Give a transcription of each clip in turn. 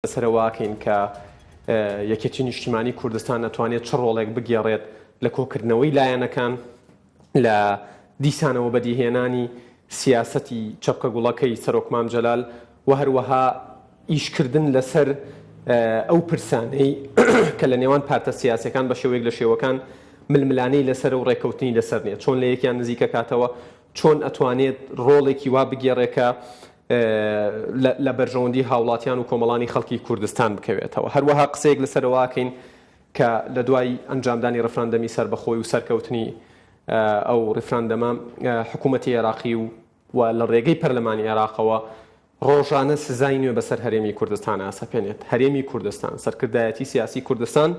لەسەرەوە ئەکەین کە یەکێتی نیشتیمانی کوردستان ئەتوانێت چ ڕۆڵێک بگێڕێت لە کۆکردنەوەی لایەنەکان لە دیسانەوە بەدیهێنانی سیاسەتی چەپکە گوڵەکەی سەرۆک مام جەلال و هەروەها ئیشکردن لەسەر ئەو پرسانەی کە لە نێوان پارتە سیاسەکان بە شێوەیەک لە شێوەکان ململانێی لەسەر و ڕێککەوتنی لەسەر نیە چۆن لە یەکیان نزیکەکاتەوە چۆن ئەتوانێت ڕۆڵێکی وا بگێڕێ کە لە بەرژەوەندی هاوڵاتیان و کۆمەڵانی خەڵکی کوردستان بکەوێتەوە. هەروەها قسەیەک لەسەر ئەوە ئەکەین کە لە دوای ئەنجامدانی ڕفراندەمی سەربەخۆی و سەرکەوتنی ئەو ڕیفراندەمە حکوومەتی عێراقی و و لە ڕێگەی پەرلەمانی عێراقەوە ڕۆژانە سزای نوێ بەسەر هەرێمی کوردستان ئاسەپێنێت. هەرێمی کوردستان، سەرکردایەتی سیاسی کوردستان،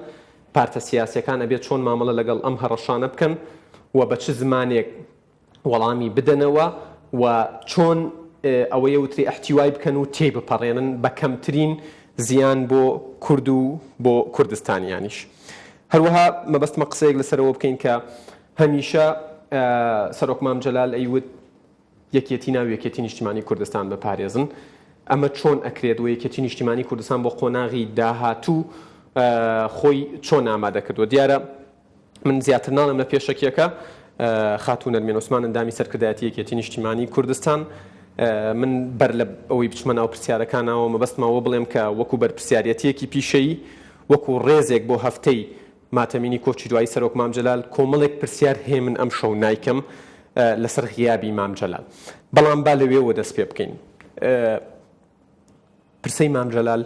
پارتە سیاسیەکان ئەبێت چۆن مامەڵە لەگەڵ ئەم هەڕەشانە بکەن و بە چ زمانێک وەڵامی بدەنەوە و چۆن ئەوەیە وترێ ئیحتیوای بکەن و تێی بپەڕێنن بە کەمترین زیان بۆ کورد و بۆ کوردستانیانیش. هەروەها مەبەستمە قسەیەک لەسەرەوە بکەین کە هەمیشە سەرۆک مام جەلال ئەیوت یەکێتی ناو یەکێتی نیشتیمانی کوردستان بپارێزن ئەمە چۆن ئەکرێت و یەکێتی نیشتیمانی کوردستان بۆ قۆناغی داهاتوو خۆی چۆن ئامادە کردووە دیارە من زیاتر ناڵێم لە پێشەکیەکە خاتوو نەرمێن عوسمان ئەندامی سەرکردایەتی یەکێتی نیشتیمانی کوردستان من بەر لە ئەوەی بچمە ناو پرسیارەکانەوە مەبەستمەوە بڵێم کە وەکو بەرپرسیارەتیەکی پیشەیی وەکو ڕێزێک بۆ هەفتەی ماتەمینی کۆچی دوایی سەرۆک مام جەلال کۆمەڵێک پرسیار هەیە من ئەمشەو نایکەم لەسەر غیابی مام جەلال بەڵام با لەوێوە دەست پێ بکەین پرسەی مام جەلال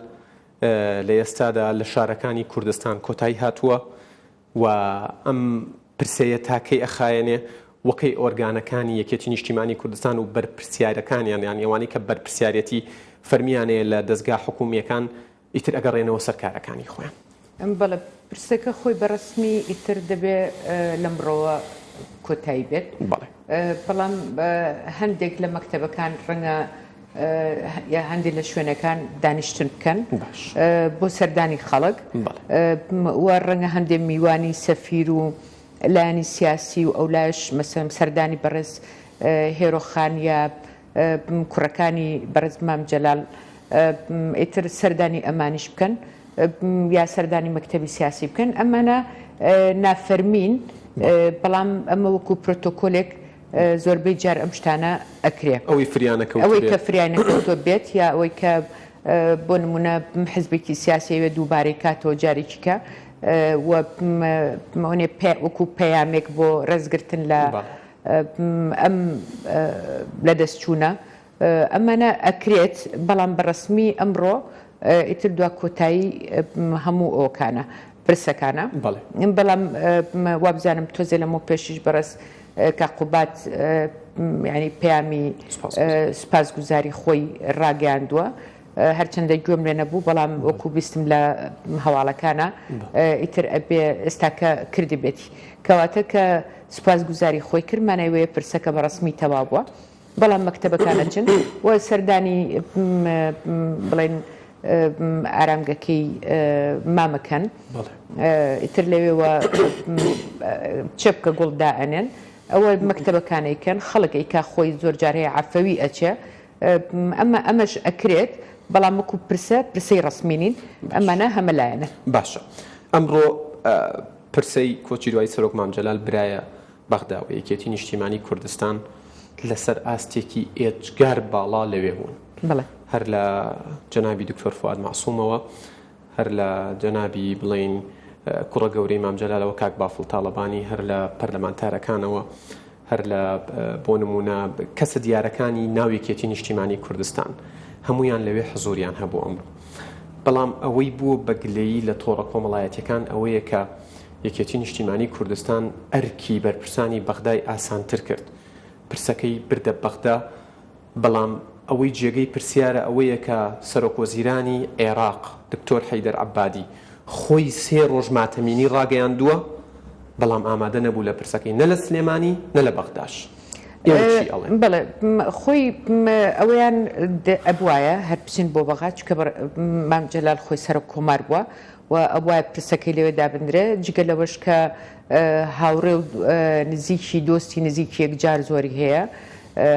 لە ئێستادا لە شارەکانی کوردستان کۆتایی هاتووە و ئەم پرسەیە تاکەی ئەخایەنێ وەکەی ئۆرگانەکانی یەکێتی نیشتیمانی کوردستان و بەرپرسیارەکانیان یان ئەوانەی کە بەرپرسیارەتی فەرمیانەیە لە دەزگا حکومییەکان ئیتر ئەگەڕێنەوە سەر کارەکانی خۆیان. بەڵێ پرسەکە خۆی بە ڕەسمی ئیتر دەبێ لەمڕۆوە کۆتایی بێت. بەڵێ. بەڵام هەندێک لە مەکتەبەکان ڕەنگە یا هەندێک لە شوێنەکان دانیشتن بکەن باش. بۆ سەردانی خەڵک. بەڵێ. و ڕەنگە هەندێک میوانی سەفیر و لایەنی سیاسی و ئەولایش مەسەلەن سەردانی بەڕێز هێرۆ خان یا کوڕەکانی بەڕێز مام جەلال ئیتر سەردانی ئەمانیش بکەن یا سەردانی مەکتەبی سیاسی بکەن ئەمانە نافەرمین بەڵام ئەمە وەکو پرۆتۆکۆلێک زۆربەی جار ئەم شتانە ئەکرێ ئەوەی فریانەکەوت ئەوەی کە فریانەکەوتوە بێت یا ئەوەی کە بۆ نمونە حزبێکی سیاسیەوێ دووبارەی کاتەوە جارێکی کە وەکو پەیامێک بۆ ڕێزگرتن لە ئەم لەدەستچوونە ئەمانە ئەکرێت بەڵام بە ڕەسمی ئەمڕۆ ئیتر دوا کۆتایی هەموو ئەوکانە پرسەکانە بەڵام وابزانم تۆزێ لەمە پێشیش بەڕێز کاک قوباد یانی پەیامی سوپاسگوزاری خۆی ڕاگەیاندووە هەرچەندە گوێم لێ نەبوو بەڵام وەکو بیستم لە هەواڵەکانە ئیتر ئەبێ ئێستاکە کردبێتی کەواتە کە سوپاس گوزاری خۆی کرد مانای وەیە پرسەکە بە ڕەسمی تەواو بووە بەڵام مەکتەبەکان ئەچن و سەردانی بڵێن ئارامگەکەی مامەکەن ئیتر لەوێوە چەپکە گوڵ دائەنێن ئەوە مەکتەبەکان ئەیکەن خەڵک ئەیکا خۆی زۆر جار هەیە عەفەوی ئەچێ ئەمە ئەمەش ئەکرێت بەڵام وەکو پرسە پرسەی ڕەسمی نین ئەمانە هەمە لایەنە. باشە ئەمڕۆ پرسەی کۆچی دوایی سەرۆک مام جەلال برایە بەغدا و یەکێتی نیشتیمانی کوردستان لەسەر ئاستێکی ئێجگار باڵا لەوێ بوون. بەڵێ. هەر لە جەنابی دکتۆر فوئاد مەعسومەوە هەر لە جەنابی بڵێین کوڕە گەورەی مام جەلالەوە کاک بافڵ تاڵەبانی هەر لە پەرلەمانتارەکانەوە هەر لە بۆ نمونە کەسە دیارەکانی ناو یەکێتی نیشتیمانی کوردستان هەمویان لەوێ حزوریان هەبوو ئەمڕۆ بەڵام ئەوەی بووە بە گلەیی لە تۆڕە کۆمەڵایەتیەکان ئەوەیە کە یەکێتی نیشتیمانی کوردستان ئەرکی بەرپرسانی بەغدای ئاسانتر کرد پرسەکەی بردە بەغدا بەڵام ئەوەی جێگەی پرسیارە ئەوەیە کە سەرۆکوەزیرانی عێراق دکتۆر حەیدەر عەبادی خۆی سێ ڕۆژ ماتەمینی ڕاگەیاندووە، بەڵام ئامادە نەبوو لە پرسەکەی نە لە سلێمانی نە لە بەغداش. ئێوە چی ئەڵێن؟ بەڵێ خۆی ئەوەیان ئەبوایە هەر بچن بۆ بەغا چونکە مام جەلال خۆی سەرۆک کۆمار بووە و ئەبوایە پرسەکەی لەوێ دابنرێ جگە لەوەش کە هاوڕێ و نزیکی دۆستی نزیکی یەکجار زۆری هەیە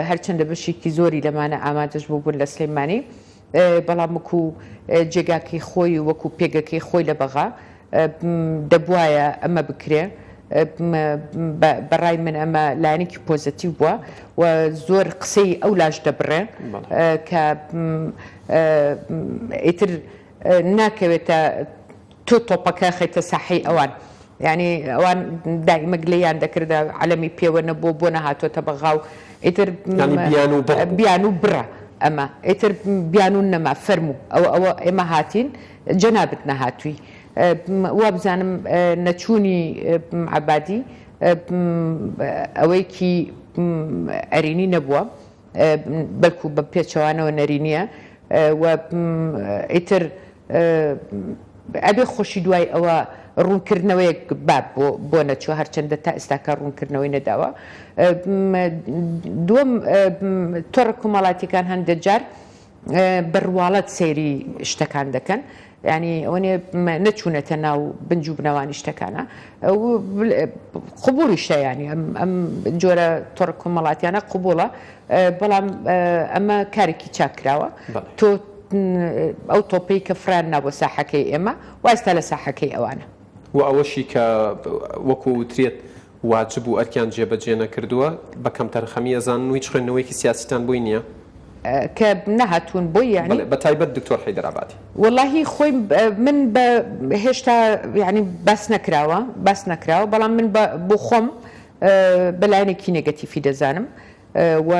هەرچەندە بەشێکی زۆری لەمانە ئامادەش بووبوون لە سلێمانی. بەڵام وەکو جێگاکەی خۆی و وەکو پێگەکەی خۆی لە بەغا دەبوایە ئەمە بکرێ. بە ڕای من ئەمە لایەنێکی پۆزەتیڤ بووە و زۆر قسەی ئەو لاش دەبڕێ کە ئیتر ناکەوێتە تۆ تۆپەکە خەیتە ساحەی ئەوان یانی ئەوان دائیمە گلەییان دەکردە عەلەمی پێوە نەبووە بۆ نەهاتۆتە بەغا و ئیتر یانی بیانوو بڕ بوو. بیانوو بڕە ئەمە ئیتر بیانوو نەما فەرموو ئەوە ئەوە ئێمە هاتین جەنابت نەهاتووی وابزانم نەچوونی عەبادی ئەوەیەکی ئەرینی نەبووە بەلکو بە پێچەوانەوە نەرینیە و ئیتر ئەبێ خۆشی دوای ئەوە ڕوونکردنەوەیەک با بۆ بۆ نەچووە هەرچەندە تا ئێستاکە ڕوونکردنەوەی نەداوە دووەم تۆڕە کۆمەڵاتیەکان هەندێک جار بە ڕواڵەت سەیری شتەکان دەکەن یانی ئەوەنێ نەچوونەتە ناو بنج و بنەوانی شتەکانە قبوڵیشە یانی ئەم ئەم جۆرە تۆڕە کۆمەڵاتیانە قبوڵە بەڵام ئەمە کارێکی چاک کراوە تۆ ئەو تۆپەی کە فران نا بۆ ساحەکەی ئێمە واستا لە ساحەکەی ئەوانە. و ئەوەشی کە وەکو وترێت واجب و ئەرکیان جێبەجێ نەکردووە بە کەمتەرخەمی ئەزانن و هیچ خوێندنەوەیەکی سیاسیتان بۆی نییە؟ کە نەهاتوون بۆی یانی؟ بەڵێ بە تایبەت دکتۆر حەیدەر عەبادی. وەڵاهی خۆی من بە هێشتا یانی باس نەکراوە باس نەکراوە بەڵام من بە بۆ خۆم بە لایەنێکی نێگەتیفی دەزانم و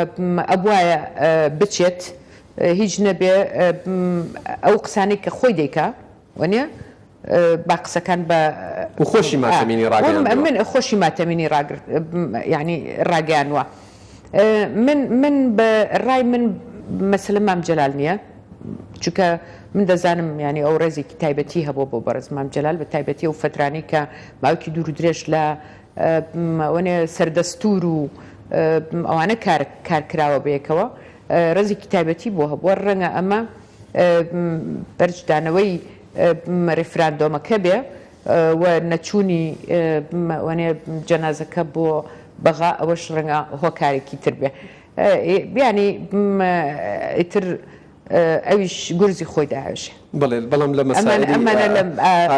ئەبوایە بچێت هیچ نەبێ ئەو قسانەی کە خۆی دەیکا وەنیە با قسەکان بە و خۆشی ماتەمینی ڕاگەیاندووە. من خۆشی ماتەمینی ڕاگرت یانی ڕاگەیانوە من من بە ڕای من مەسەلە مام جەلال نییە چونکە من دەزانم یانی ئەو ڕێزێکی تایبەتی هەبووە بۆ بەڕێز مام جەلال بە تایبەتی ئەو فەترانەی کە ماوەیەکی دوور و درێژ لە ئەوەنێ سەردەستوور و ئەوانە کار کار کراوە بەیەکەوە ڕێزێکی تایبەتی بۆ هەبووە ڕەنگە ئەمە بەرجدانەوەی ڕیفراندۆمەکە بێ و نەچوونی وەنێ جەنازەکە بۆ بەغا ئەوەش ڕەنگە هۆکارێکی تر بێ بیانی ئیتر ئەویش گورزی خۆی داوێژێ. بەڵێ بەڵام لە مەسائلی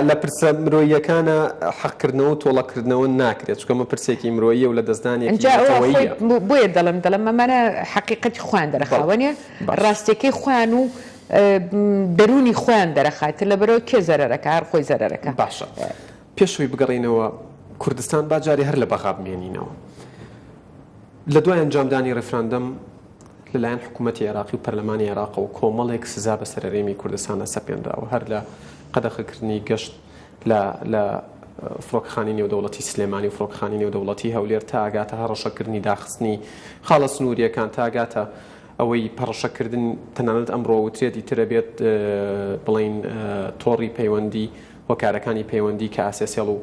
لە پرسە مرۆییەکانە حەقکردنەوە و تۆڵەکردنەوە ناکرێت چونکە ئەمە پرسێکی مرۆییە و لەدەستدانێکی نەتەوەییە. بۆیە دەڵێم دەڵێم ئەمانە حەقیقەتی خۆیان دەرەخا وەنیە ڕاستیەکەی خۆیان و دەروونی خۆیان دەرەخا ئیتر لەبەرئەوە کێ زەرەرەکا هەر خۆی زەرەرەکا. باشە پێش ئەوەی بگەڕێینەوە کوردستان با جارێ هەر لە بەغا بمێنینەوە. لە دوای ئەنجامدانی ڕیفراندەم لەلایەن حکوومەتی عێراقی و پەرلەمانی عێراقەوە کۆمەڵێک سزا بەسەر هەرێمی کوردستاندا سەپێنراوە، هەر لە قەدەخەکردنی گەشت لە لە فڕۆکەخانەی نێودەوڵەتی سلێمانی و فڕۆکەخانەی نێودەوڵەتی هەولێر تا ئەگاتە هەڕەشەکردنی داخستنی خاڵە سنوورییەکان تا ئەگاتە ئەوەی پەڕەشەکردن تەنانەت ئەمڕۆ وترێت ئیتر ئەبێت بڵێین تۆڕی پەیوەندی هۆکارەکانی پەیوەندی کە ئاسیاسێڵ و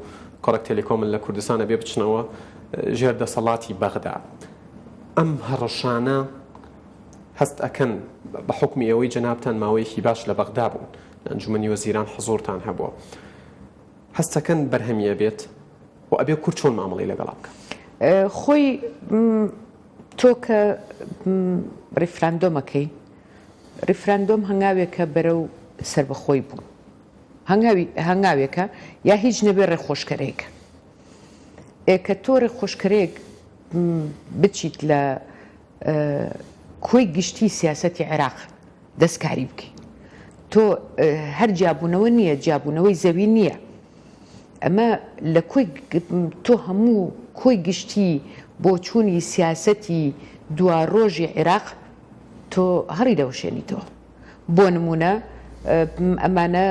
کۆڕەک تێلێکۆمن لە کوردستان ئەبێ بچنەوە ژێر دەسەڵاتی بەغدا. ئەم هەڕەشانە هەست ئەکەن بە حوکمی ئەوەی جەنابتان ماوەیەکی باش لە بەغدا بوون، لە ئەنجومەنی وەزیران حزوورتان هەبووە، هەست ئەکەن بەرهەمی ئەبێت و ئەبێ کورد چۆن مامەڵەی لەگەڵا بکا؟ خۆی تۆ کە ڕیفراندۆم ئەکەی، ڕیفراندۆم هەنگاوێکە بەرەو سەربەخۆی بوون. هەنگاوی هەنگاوێکە یا هیچ نەبێ ڕێخۆشکەرێکە. ئێ کە تۆ ڕێخۆشکەرێک بچیت لە کۆی گشتی سیاسەتی عێراق دەستکاری بکەی تۆ هەر جیابوونەوە نییە جیابوونەوەی زەوی نییە ئەمە لە کۆی تۆ هەموو کۆی گشتی بۆچوونی سیاسەتی دواڕۆژی عێراق تۆ هەڵی دەوەشێنیتەوە. بۆ نموونە ئەمانە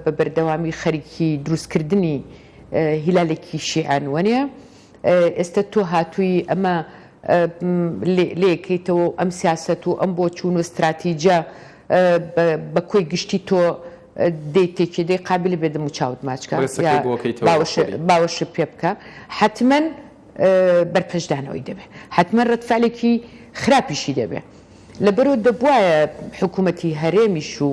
بە بەردەوامی خەریکی دروستکردنی هیلالێکی شیعەن وەنیە؟ ئێستا تۆ هاتووی ئەمە لێکەیتەوە و ئەم سیاسەت و ئەم بۆچوون و ستراتیجە بە کۆی گشتی تۆ دێی تێکی دەی قابیلە بێ دەم و چاوت ماچ کە باوەشت پێ بکە حەتمەن بەرپەرچدانەوەی دەبێ حەتمەن ڕەدفعلێکی خراپیشی دەبێ. لەبەرئەوە دەبوایە حکوومەتی هەرێمیش و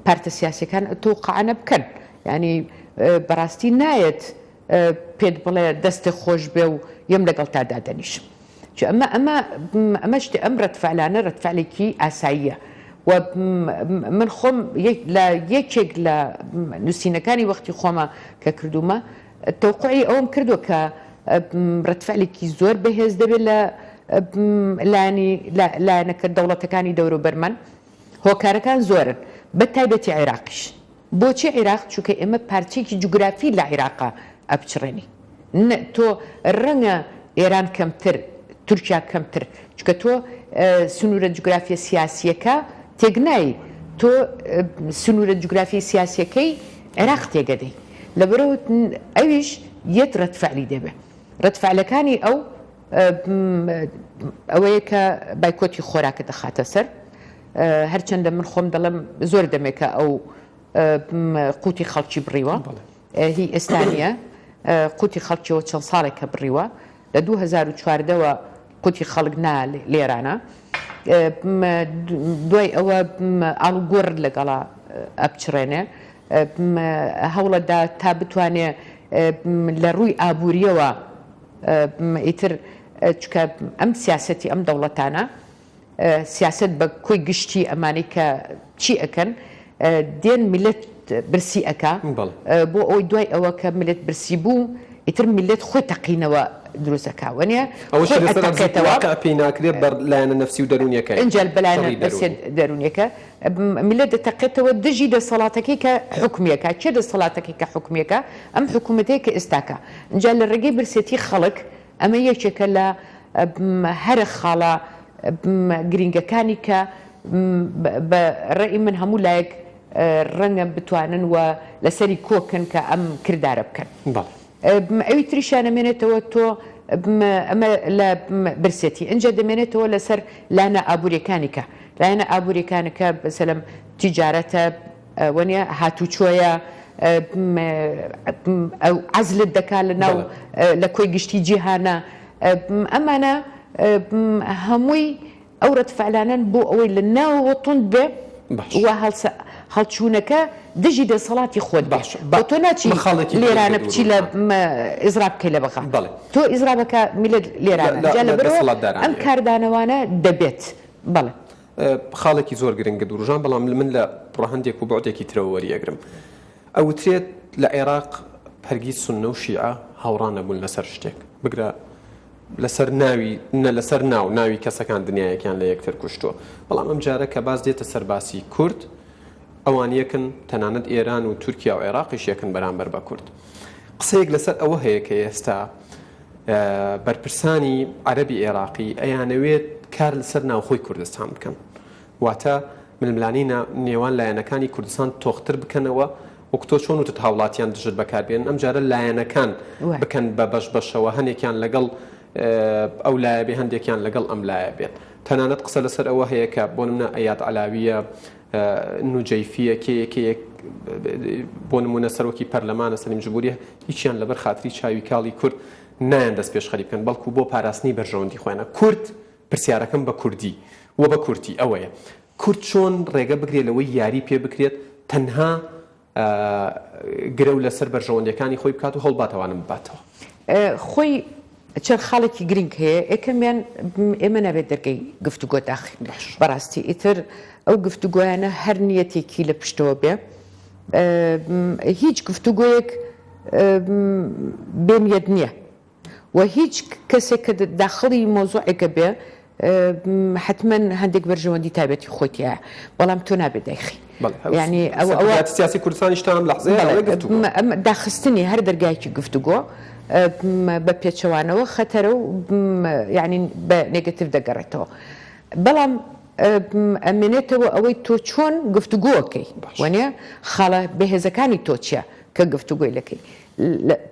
پارتە سیاسیەکان ئەو تەوقعانە بکەن. یانی بەڕاستی نایەت پێت بڵێ دەستێ خۆش بێ و یەم لەگەڵتا دادەنیشم. چ ئەمە ئەمە ئەمە شتێ ئەم ڕەدفعلانە ڕەدفعلێکی ئاساییە. و من خۆم لە یەکێک لە نووسینەکانی وەختی خۆمە کە کردوومە تەوقعی ئەوەم کردووە کە ڕەتفعلێکی زۆر بەهێز دەبێت لە لایەنی لایەنەکە دەوڵەتەکانی دەوروبەرمان هۆکارەکان زۆرن بە تایبەتی عێراقیش بۆچی عیراق چونکە ئێمە پارچەیەکی جوگرافی لە عیراقا ئەپچڕێنی نە تۆ ڕەنگە ئێران کەمتر تورکیا کەمتر چونکە تۆ سنوورە جوگرافیە سیاسیەکە تێکنایی تۆ سنوورە جوگرافی سیاسیەکەی عێراق تێگەدەی لەبەرەوە ئەویش یەت ڕەتفعلی دەبێ ڕەتفعلەکانی ئەو ئەوەیە کە بایکۆتی خۆراکە دەخاتە سەر هەرچەندە من خۆم دەڵێم زۆر دەمێکە ئەو قوتی خەڵکی بڕیوە هی ئێستا نییە قوتی خەڵکیەوە چەند ساڵێکە بڕیوە لە 2014ەوە قوتی خەڵک نا لێرانە دوای ئەوە ئاڵوگۆڕ لەگەڵا ئەپچڕێنێ هەوڵەدا تا بتوانێ لە ڕووی ئابووریەوە ئیتر چکە ئەم سیاسەتی ئەم دەوڵەتانە سیاسەت بە کۆی گشتی ئەمانەی کە چی ئەکەن دێن میللەت برسی ئەکا بۆ ئەوەی دوای ئەوە کە میللەت برسی بوو ئیتر میللەت خۆی تەقینەوە دروست ئەکا وەنیە ئەوەش خۆی لەسەر ئەرزی ئەتەقێتەوە واقع پێی ناکرێت بە لایەنە نەفسی و دەروونیەکەی ئینجا بە لایەنە شەڕی نەفسیە دەروونی. دەروونیەکە میللەت دەتەقێتەوە دژی دەسەڵاتەکەی کە حوکمی ئەکا کێ دەسەڵاتەکەی کە حوکمی ئەکا ئەم حکوومەتەیە کە ئێستاکە ئینجا لە ڕێگەی برسێتی خەڵک ئەمە یەکێکە لە هەرە خاڵە گرینگەکانی کە بە ڕەئی من هەموو لایەک ڕەنگە بتوانن و لەسەری کۆکن کە ئەم کردارە بکەن. ئەوی تریشیان ئەمێنێتەوە تۆ ئەمە لە برسێتی ئینجا دەمێنێتەوە لەسەر لایەنە ئابووریەکانی کە لایەنە ئابووریەکانەکە مەسەلەن تیجارەتە وەنیە هاتوچۆیە ئەو عەزلت دەکا لە ناو لە کۆی گشتی جیهانە ئەمانە هەمووی ئەو ڕەتفعلانەن بۆ ئەوەی لە ناوەوە توند بێ و هەڵسە هەڵچوونەکە دژی دەسەڵاتی خۆت بێ بۆ تۆ ناچی لێرانە بچی لە ئیزراب بکەی لە بەغا تۆ ئیزرابەکە میلەت لێرانە جا لەبەرئەوە ئەم کاردانەوانە دەبێت بەڵێ. خاڵێکی زۆر گرنگت وروژان بەڵام من لە ڕەهەندێک و بوعدێکی ترەوە وەریئەگرم. ئەوترێت لە عێراق هەرگیز سوننە و شیعە هاوڕا نەبوون لەسەر شتێک، بگرە لەسەر ناوی نە لەسەر ناو ناوی کەسەکان دنیایەکیان لە یەکتر کوشتووە. بەڵام ئەمجارە کە باس دێتە سەر باسی کورد ئەوان یەکن، تەنانەت ئێران و تورکیا و عێراقیش یەکن بەرامبەر بە کورد. قسەیەک لەسەر ئەوە هەیە کە ئێستا بەرپرسانی عەرەبی عێراقی ئەیانەوێت کار لەسەر ناوخۆی کوردستان بکەن واتە ململانێی نێوان لایەنەکانی کوردستان تۆختر بکەنەوە وەک تۆ چۆن وتت هاوڵاتیان دژت بەکاربێنن ئەم جارە لایەنەکان بکەن بە بەش بەشەوە هەنێکیان لەگەڵ ئەو لایە بێ هەندێکیان لەگەڵ ئەم لایە بێت تەنانەت قسە لەسەر ئەوە هەیە کە بۆ نمونە ئەیاد عەلاویە نوجەیفیە کێیە کێیە بۆ نمونە سەرۆکی پەرلەمانە سەلیم جبوریە هیچیان لەبەر خاتری چاوی کاڵی کورد نایەن دەست پێشخەری بکەن بەڵکو بۆ پاراستنی بەرژەوەندی خۆیانە کورد پرسیارەکەم بە کوردی و بە کورتی ئەوەیە کورد چۆن ڕێگە بگرێت لەوەی یاری پێ بکرێت تەنها گرەو لەسەر بەرژەوەندیەکانی خۆی بکات و هەوڵبات ئەوانە بباتەوە. خۆی چەند خاڵێکی گرنگ هەیە، یەکەمیان ئێمە نابێت دەرگەی گفتوگۆ داخین، بەڕاستی ئیتر ئەو گفتوگۆیانە هەر نیەتێکی لە پشتەوە بێ، هیچ گفتوگۆیەک بێ نیەت نییە. و هیچ کەسێک کە داخڵی مەوزوعێکە بێ حتمما هەندێک بەرژەوەندی تایبەتی خۆی تیایە بەڵام تۆ نابێت دایخی یعنی ئەو ئەوە سیاسی کوردستانیش تا ئەم لەحزەیە ئەوەی گفتوگۆ. داخستنی هەر دەرگایەکی گفتوگۆ بە پێچەوانەوە خەتەرە و یعنی بە نێگەتیڤ دەگەڕێتەوە بەڵام ئەمێنێتەوە ئەوەی تۆ چۆن گفتوگۆکەی وەنیە خاڵە بەهێزەکانی تۆ چییە کە گفتوگۆی لەکەی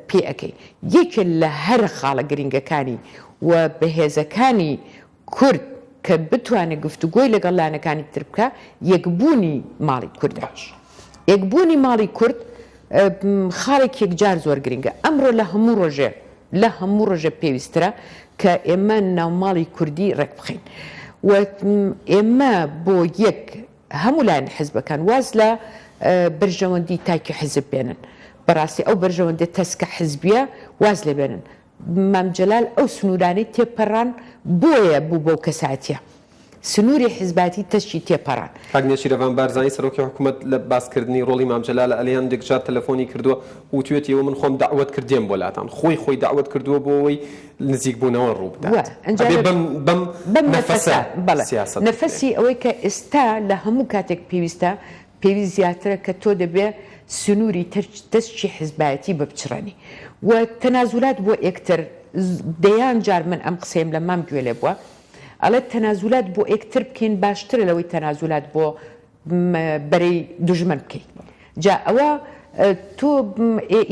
پێ ئەکەی یەکێ لە هەرە خاڵە گرنگەکانی و بەهێزەکانی کورد کە بتوانێ گفتوگۆی لەگەڵ لایەنەکانی تر بکا یەکبوونی ماڵی کوردە. یەکبوونی ماڵی کورد خاڵێکی یەکجار زۆر گرنگە. ئەمڕۆ لە هەموو ڕۆژێ لە هەموو ڕۆژێ پێویستترە کە ئێمە ناوماڵی کوردی ڕێک بخەین و ئێمە بۆ یەک هەموو لایەن حزبەکان واز لە بەرژەوەندی تاکی حزب بێنن بەڕاستی ئەو بەرژەوەندیە تەسکە حزبیە واز لێ بێنن مام جەلال ئەو سنورانەی تێپەڕان بۆیە بوو بەو کەساتیە. سنووری حیزبایەتی تەسکی تێپەڕان. کاک نێچیرەڤان بارزانی سەرۆکی حکومەت لە باسکردنی ڕۆڵی مام جەلال ئەلی هەندێک جار تەلەفۆنی کردووە وتویەتی ئەوە من خۆم دەعوەت کرد دێم بۆ لاتان خۆی خۆی دەعوەت کردووە بۆ ئەوەی نزیکبوونەوە ڕوو بدات ئەبێ بەم بەم بەم نەفەسە بەڵێ سیاسەت بکرێ. نەفەسی ئەوەی کە ئێستا لە هەموو کاتێک پێویستە پێویست زیاترە کە تۆ دەبێ سنووری تەسکی حیزبایەتی بپچڕێنی و تەنازولات بۆ ئێکتر دەیان جار من ئەم قسەیەم لە مام گوێ لێ بووە ئەڵێت تەنازولات بۆ ئێکتر بکەین باشترە لەوەی تەنازولات بۆ بەرەی دوژمن بکەی جا ئەوە تۆ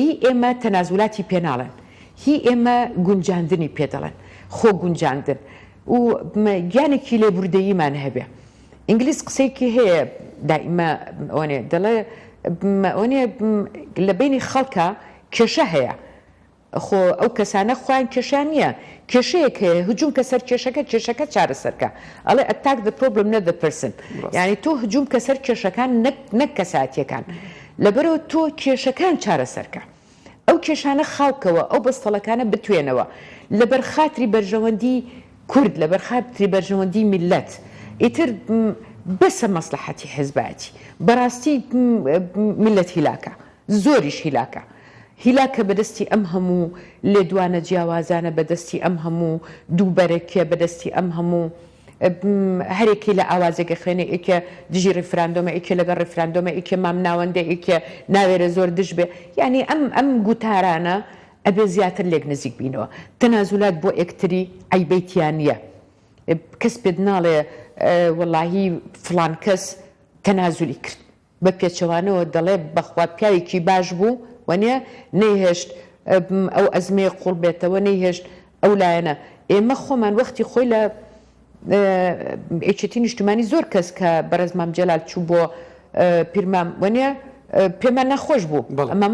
ئی ئێمە تەنازولاتی پێ ناڵێن هی ئێمە گونجاندنی پێ دەڵێن خۆ گونجاندن و گیانێکی لێبوردەییمان هەبێ ئینگلیز قسەیەکی هەیە دائیمە ئەوەنێ دەڵێ ئەوەنێ لە بینی خەڵکە کێشە هەیە خۆ ئەو کەسانە خۆیان کێشەیان نیە کێشەیەک هەیە هجوم کە سەر کێشەکە کێشەکە چارەسەر کە ئەڵێ attack the problem not the person یانی تۆ هجوم کە سەر کێشەکان نەک نەک کەساتیەکان لەبەرەوە تۆ کێشەکان چارەسەر کە ئەو کێشانە خاوکەوە ئەو بەستەڵەکانە بتوێنەوە لەبەر خاتری بەرژەوەندی کورد لەبەر خاتری بەرژەوەندی میللەت ئیتر بەسە مەسلەحەتی حزبایەتی بەڕاستی میللەت هیلاکە زۆریش هیلاکە هیلاکە بەدەستی ئەم هەموو لێدوانە جیاوازانە بەدەستی ئەم هەموو دووبەرەکیە بەدەستی ئەم هەموو هەرێکی لە ئاوازێک ئەخوێنێ ئێکێ دژی ڕیفراندۆمە ئێکێ لەگەڵ ڕیفراندۆمە ئێکێ مامناوەندە ئێکێ ناوێرە زۆر دژ بێ یانی ئەم ئەم گوتارانە ئەبێ زیاتر لێک نزیک بینەوە تەنازولات بۆ ئێکتری عەیبەی تیا نییە کەس پێت ناڵێ وەڵاهی فڵان کەس تەنازولی کرد بە پێچەوانەوە دەڵێ بەخوا پیاوێکی باش بوو وەنیە نەیهێشت ئەو ئەزمەیە قوڵ بێتەوە نەیهێشت ئەو لایەنە ئێمە خۆمان وەختی خۆی لە یەکێتی نیشتمانی زۆر کەس کە بەڕێز مام جەلال چوو بۆ پیرمام وەنیە پێمان ناخۆش بوو ئەمە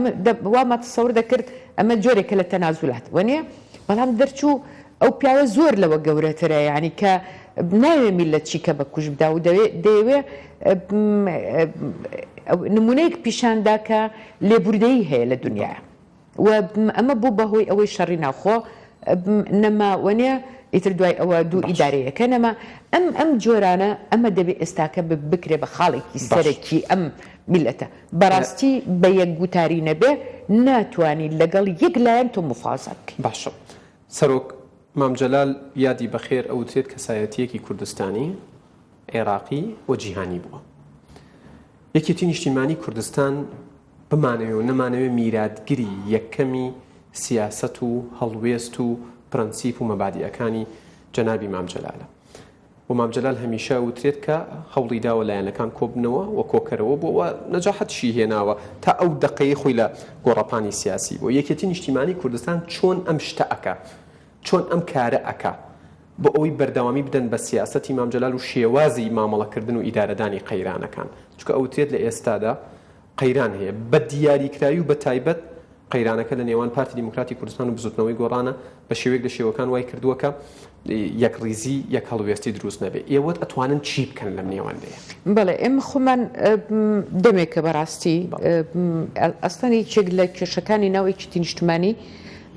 وامان تەسەور دەکرد ئەمە جۆرێکە لە تەنازولات وەنیە بەڵام دەرچوو ئەو پیاوە زۆر لەوە گەورەترە یانی کە ناوێ میللەت چیکە بە کوش بدا و دەیەوێ نمونەیەک پیشان دا کە لێبوردەیی هەیە لە دنیایا و ئەمە بوو بە هۆی ئەوەی شەڕی ناوخۆ نەما وەنیە ئیتر دوای ئەوە دوو ئیدارەیەکە نەما ئەم ئەم جۆرانە ئەمە دەبێ ئێستاکە بکرێ بە خاڵێکی سەرەکی ئەم میللەتە بەڕاستی بە یەک گوتاری نەبێ ناتوانی لەگەڵ یەک لایەن تۆ مفاوەزە بکەی. باشە سەرۆک مام جەلال یادی بەخێر ئەوترێت کەسایەتییەکی کوردستانی، عێراقی و جیهانی بووە. یەکێتی نیشتیمانی کوردستان بمانەوێ و نەمانەوێ میراتگری یەکەمی سیاسەت و هەڵوێست و پرەنسیپ و مەبادیئەکانی جەنابی مام جەلالە. و مام جەلال هەمیشە وترێت کە هەوڵی داوە لایەنەکان کۆببنەوە و کۆکەرەوە بووە و نەجاحەتیشی هێناوە تا ئەو دەقەی خۆی لە گۆڕەپانی سیاسی بووە. یەکێتی نیشتیمانی کوردستان چۆن ئەم شتە ئەکا؟ چۆن ئەم کارە ئەکا بۆ ئەوەی بەردەوامی بدەن بە سیاسەتی مام جەلال و شێوازی مامەڵەکردن و ئیدارەدانی قەیرانەکان؟ چونکە ئەوترێت لە ئێستادا قەیران هەیە بە دیاریکراوی و بە تایبەت قەیرانەکە لە نێوان پارتی دیموکراتی کوردستان و بزوتنەوەی گۆڕانە بە شێوەیەک لە شێوەکان وای کردووە کە یەکڕیزی یەک هەڵوێستی دروست نەبێ ئێوەت ئەتوانن چی بکەن لەم نێوەندەیە؟ بەڵێ ئێمە خۆمان دەمێکە بەڕاستی ئەسڵەن یەکێک لە کێشەکانی ناو یەکێتی نیشتمانی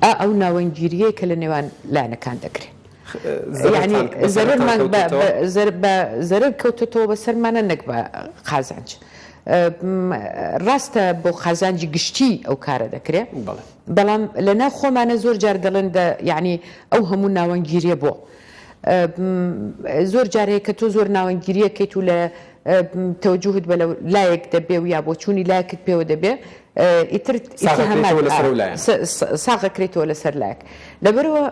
ئا ئەو ناوەندگیرییەیە کە لە نێوان لایەنەکان دەکرێ. یانی زەرەرمان بە زەرەر کەوتۆتەوە بەسەرمانە نەک بە قازانج. ڕاستە بۆ قازانجی گشتی ئەو کارە دەکرێ بەڵام لە ناو خۆمانە زۆر جار دەڵێن دە یعنی ئەو هەموو ناوەنگیریە بۆ زۆر جار هەیە کە تۆ زۆر ناوەنگیریەکەیت و لە تەوجوهت بە لایەک دەبێ و یا بۆچوونی لایەکت پێوە دەبێ ئیتر ساغەکرێتەوە لەسەر لایەک لەبەرەوە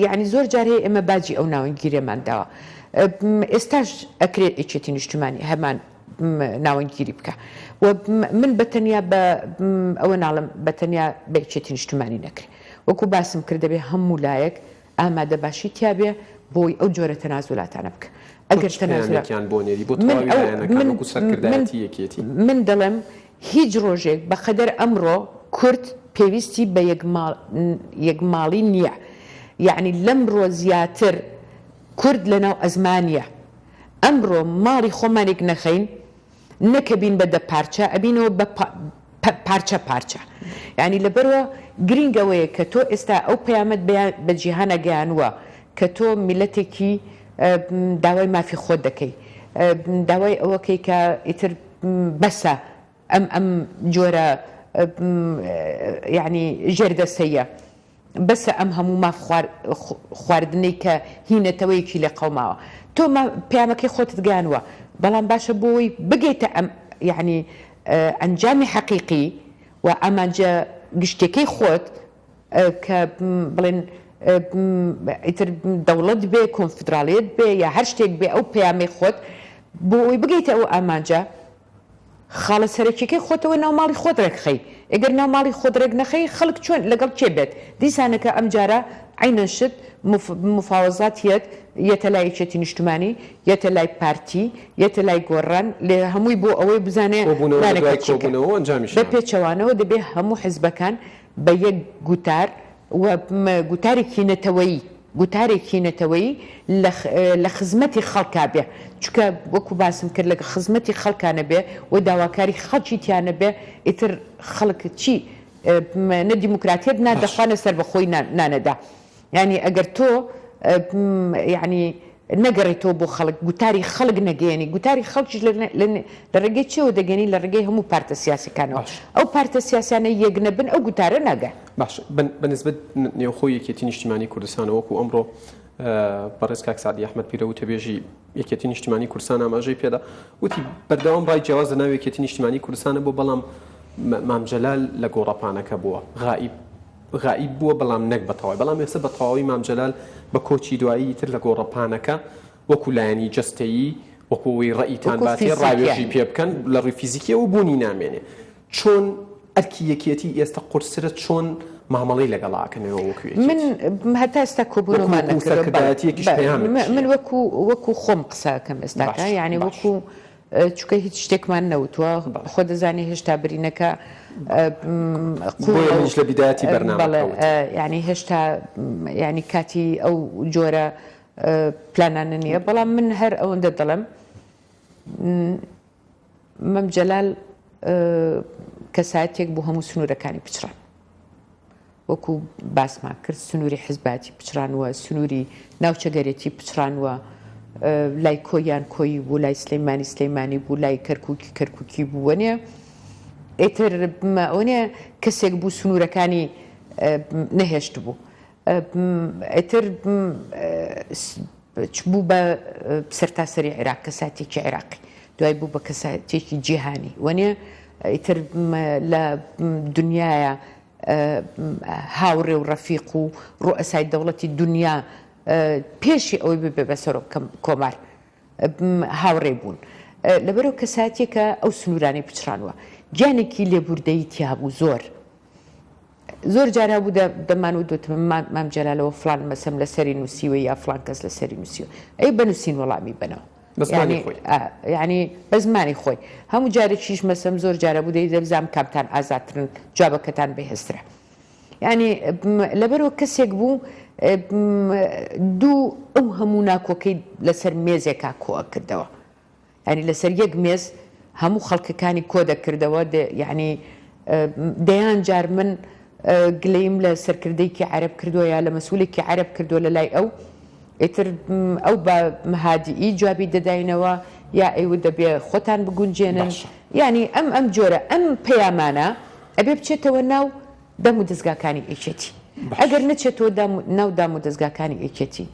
یعنی زۆر جار هەیە ئێمە باجی ئەو ناوەنگیریەمان داوە ئێستاش ئەکرێت یەکێتی نیشتمانی هەمان ناوەندگیری بکە و من بە تەنیا بە ئەوە ناڵم بە تەنیا بە یەکێتی نیشتمانی نەکرێ وەکو باسم کرد دەبێ هەموو لایەک ئامادە باشی تیابێ بۆی ئەو جۆرە تەنازولاتانە بکە ئەگەر تەنازولاتیان بۆ نێری بۆ تەواوی لایەنەکان وەکو سەرکردایەتی یەکێتی من دەڵێم هیچ ڕۆژێک بە قەدەر ئەمڕۆ کورد پێویستی بە یەکماڵی نییە یەعنی لەمڕۆ زیاتر کورد لەناو ئەزمانیە ئەمڕۆ ماڵی خۆمانێک نەخەین نەک ئەبین بە دە پارچە ئەبینەوە بە پارچە پارچە یانی لەبەرئەوە گرینگ ئەوەیە کە تۆ ئێستا ئەو پەیامەت بە جیهان ئەگەیانووە کە تۆ میللەتێکی. داوای مافی خۆت دەکەی داوای ئەوەکەی کە ئیتر بەسە ئەم ئەم جۆرە یعنی ژێردەستەیە بەسە ئەم هەموو ماف خواردنەی کە هی نەتەوەیەکی لێ قەوماوە تۆ پەیامەکەی خۆتت گەیانوە بەڵام باشە بۆی بگەیتە ئەم یعنی ئەنجامی حەقیقی و ئامانجە گشتیەکەی خۆت کە بڵێن ئیتر دەوڵەت بێ کۆنفدراڵیەت بێ یا هەر شتێک بێ ئەو پەیامەی خۆت بۆ ئەوەی بگەیتە ئەو ئامانجە خاڵە سەرەکیەکەی خۆتەوە ناو ماڵی خۆت ڕێکخەی ئەگەر ناو ماڵی خۆت ڕێک نەخەی خەڵک چۆن لەگەڵ کێ بێت دیسانەکە ئەمجارە عەینەن شت مفاوەزات یەت یەتە لای یەکێتی نیشتمانی یەتە لای پارتی یەتە لای گۆڕان لێ هەمووی بۆ ئەوەی بزانێ کۆبوونەوە لە پلانەکە دوای چیکە کۆبوونەوە ئەنجامیشیان بە پێچەوانەوە دەبێ هەموو حزبەکان بە یەک گوتار و گوتارێکی نەتەوەیی گوتارێکی نەتەوەیی لە خزمەتی خەڵکا بێ چونکە وەکو باسم کرد لە خزمەتی خەڵکا نەبێ و داواکاری خەڵکی تیا نەبێ ئیتر خەڵک چی نە دیموکراتیەت نا باش. دەخوا نە سەربەخۆی نانەدا یانی ئەگەر تۆ یانی نەگەڕێیتەوە بۆ خەڵک گوتاری خەڵک نەگەیەنی گوتاری خەڵکیش لە ڕێگەی چیەوە دەگەنی لە ڕێگەی هەموو پارتە سیاسەکانەوە باش. ئەو پارتە سیاسیانە یەک نەبن ئەو گوتارە ناگا. باش بە نسبەت نێوخۆی یەکێتی نیشتیمانی کوردستانەوە وەکو ئەمڕۆ بەڕێز کاک سەعدی ئەحمەد پیرە وتەبێژی یەکێتی نیشتیمانی کوردستان ئاماژەی پێدا وتی بەردەوام ڕای جیاواز لە ناو یەکێتی نیشتیمانی کوردستانە بۆ بەڵام مام جەلال لە گۆڕەپانەکە بووە غائیب غائیب بووە بەڵام نەک بە تەواوی بەڵام ئێستا بە تەواوی مام جەلال بە کۆچی دوایی تر لە گۆڕەپانەکە وەکو لایەنی جەستەیی وەکو ئەوەی ڕەئیتان وەکو باتێ فیزیکیان ڕاوێژی پێ بکەن لە ڕووی فیزیکیەوە بوونی نامێنێ چۆن ئەرکی یەکێتی ئێستا قورسترە چۆن مامەڵەی لەگەڵا ئەکەنەوە وەکو من یەکێتی هەتا ئێستا وەکو کۆبوونەوەمان وەکو نەکردووە بەڵێ سەرکردایەتیەکیش بەڵێ پەیامت من چییە؟ وەکو وەکو خۆم قسە ئەکەم ئێستاکە باش یانی باش وەکو چونکە هیچ شتێکمان نەوتووە بەڵێ. خۆ دەزانی هێشتا برینەکە بۆیە قووڵە و منیش لە بیدایەتی بەرنامەکە بەڵێ وتم. یانی هێشتا یانی کاتی ئەو جۆرە پلانانە نییە بەڵام من هەر ئەوەندە دەڵێم مەم جەلال کەسایەتێک بوو هەموو سنوورەکانی پچڕان وەکو باسمان کرد سنووری حزباتی پچڕانوە سنووری ناوچەگەرێتی پچڕانوە لای کۆیان کۆیی بوو لای سلەیمانی سلەیمانی بوو لای کەرکوکی کەرکوکی بوو وەنیە ئیتر ئەوەنیە کەسێک بوو سنوورەکانی نەهێشت بوو ئیتر بوو بە سەرتاسەری عێراق کەساتێکی عێراقی دوای بوو بە کەساتێکی جیهانی وەنیە ئیتر لە دنیاە هاوڕێ و ڕەفیق و ڕوئەسای دەوڵەتی دنیا پێشی ئەوەی ببێ بە سەرۆک کۆمار هاوڕێ بوون لەبەرەوە کەساتێکە ئەو سنوورانەی پچڕانوە گیانێکی لێبوردەیی تیابوو زۆر زۆر جار هەبوو دەمان و دوتم مام جەلالەوە فلان مەسەم لەسەری نووسیوە یا فلان کەس لەسەری نووسیوە ئەی بە نووسین وەڵامی بنەوە یعنی بە زمانی خۆی هەموو جارێکیش مەسەم زۆر جارە بوو دەی دەبزانام کامتان ئازادترن جوابەکەتان بەهێزترە یعنی لەبەرەوە کەسێک بوو دوو ئەو هەموو ناکۆکەی لەسەر مێزێکا کۆئەکردەوە یانی لەسەر یەک مێز هەموو خەڵکەکانی کۆ دەکردەوە یانی دەیان جار من گلەیم لە سەرکردەیەکی عەرەب کردووە یا لە مەسولێکی عەرەب کردووە لە لای ئەو ئیتر ئەو بە هادیئی جوابی دەداینەوە یا ئەیوت دەبێ خۆتان بگونجێنن باشە. یانی ئەم ئەم جۆرە ئەم پەیامانە ئەبێ بچێتەوە ناو دام و دەزگاکانی یەکێتی باشە. ئەگەر نەچێتەوە دام ناو دام و دەزگاکانی یەکێتی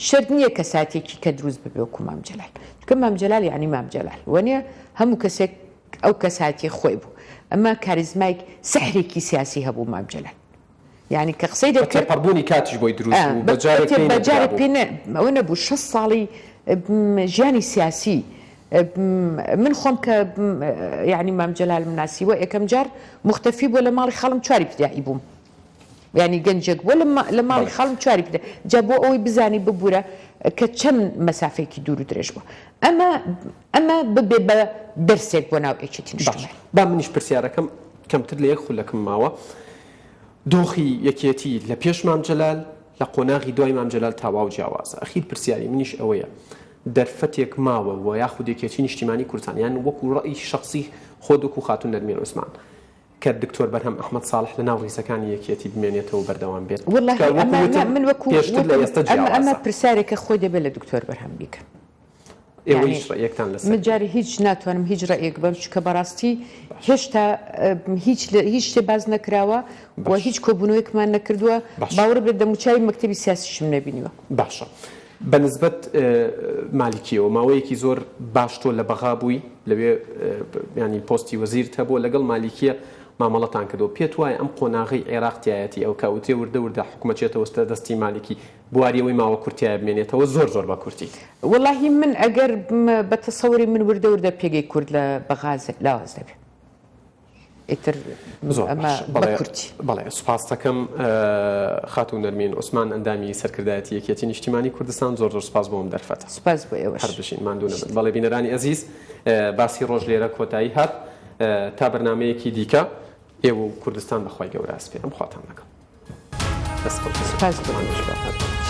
شەرت نییە کەساتێکی کە دروست ببێ وەکو مام جەلال چونکە مام جەلال یانی مام جەلال وەنیە هەموو کەسێک ئەو کەساتی خۆی بوو ئەمە کاریزمایک سحرێکی سیاسی هەبوو مام جەلال یعنی کە قسەی بە دەکرد تێپەڕبوونی کاتیش بۆی دروست بوو بە جارێک پێی بە جارێک نەدرابوو. پێ نە ئەوە نەبوو 60 ساڵی ژیانی سیاسی من خۆم کە یعنی مام جەلالم ناسیوە یەکەم جار موختەفی بووە لە ماڵی خاڵم چواری ابتدائی بووم یانی گەنجێک بووە لە ماڵی خاڵم چواری ابتدائی جا بۆ ئەوەی بزانی ببورە کە چەند مەسافەیەکی دوور و درێژ بووە ئەمە ئەمە ببێ بە دەرسێک بۆ ناو یەکێتی باش نیشتمانی. با منیش پرسیارەکەم کەمتر لە یەک خولەکم ماوە دۆخی یەکێتی لە پێش مام جەلال لە قۆناغی دوای مام جەلال تاواو جیاوازە ئەخیر پرسیاری منیش ئەوەیە دەرفەتێک ماوە و یاخود یەکێتی نیشتیمانی کوردستان یان وەکو ڕەئی شەخسی خۆت وەکو خاتوون نەرمین عوسمان. کە دکتۆر بەرهەم ئەحمەد ساڵح لە ناو ڕیزەکانی یەکیەتی بمێنێتەوە و بەردەوام بێت؟ وەڵاهی کە وەکو ئەمە وتم من وەکو پێشتر لە وەکو ئێستە ئەمە ئەمە جیاوازە. پرسیارێکە خۆی دەبێت لە دکتۆر بەرهەم بیکەم. ئێوە یانی هیچ ڕەئیەکتان لەسەر من نییە؟ جارێ هیچ ناتوانم هیچ ڕەئیەک بەم چونکە بەڕاستی باشە. هێشتا هیچ لە هیچ شتێ باس نەکراوە و باشە. هیچ کۆبوونەوەیەکمان نەکردووە باشە. باوەڕ بێت دەموچاوی مەکتەبی سیاسیشم نەبینیوە. باشە بە نسبەت مالکیەوە ماوەیەکی زۆر باش تۆ لە بەغا بووی لەوێ ینی پۆستی وەزیرت هەبووە لەگەڵ مالیکیە مامەڵەتان کردووە پێت وایە ئەم قۆناغەی عێراق تایەتی ئەو کە ئەوترێ وردە وردە حکومە چێتەوە سەر دەستی مالکی بواری ئەوەی ماوە کورتیایە بمێنێتەوە زۆر زۆر بە کورتی. وەڵاهی من ئەگەر بە تەسەوری من وردە وردە پێگەی کورد لە بەغا لاواز دەبێ. ئیتر زۆر ئەمە باش بە بەڵێ کورتی. بەڵێ سوپاستەکەم خاتوو نەرمین عوسمان ئەندامی سەرکردایەتی یەکێتی نیشتیمانی کوردستان زۆر زۆر سوپاس بۆ ئەم دەرفەتە. سوپاس بۆ ئێوەش. هەر بژین ماندوو نەبن. بەڵێ بینەرانی ئەزیز باسی ڕۆژ لێرە کۆتایی هات تا بەرنامەیەکی دیکە ئێوە و کوردستان بە خوای گەورە ئەسپێرم خواتان لەگەڵ. دەست خۆش. سوپاس بۆ ماندوو ئێوەش. نەبن.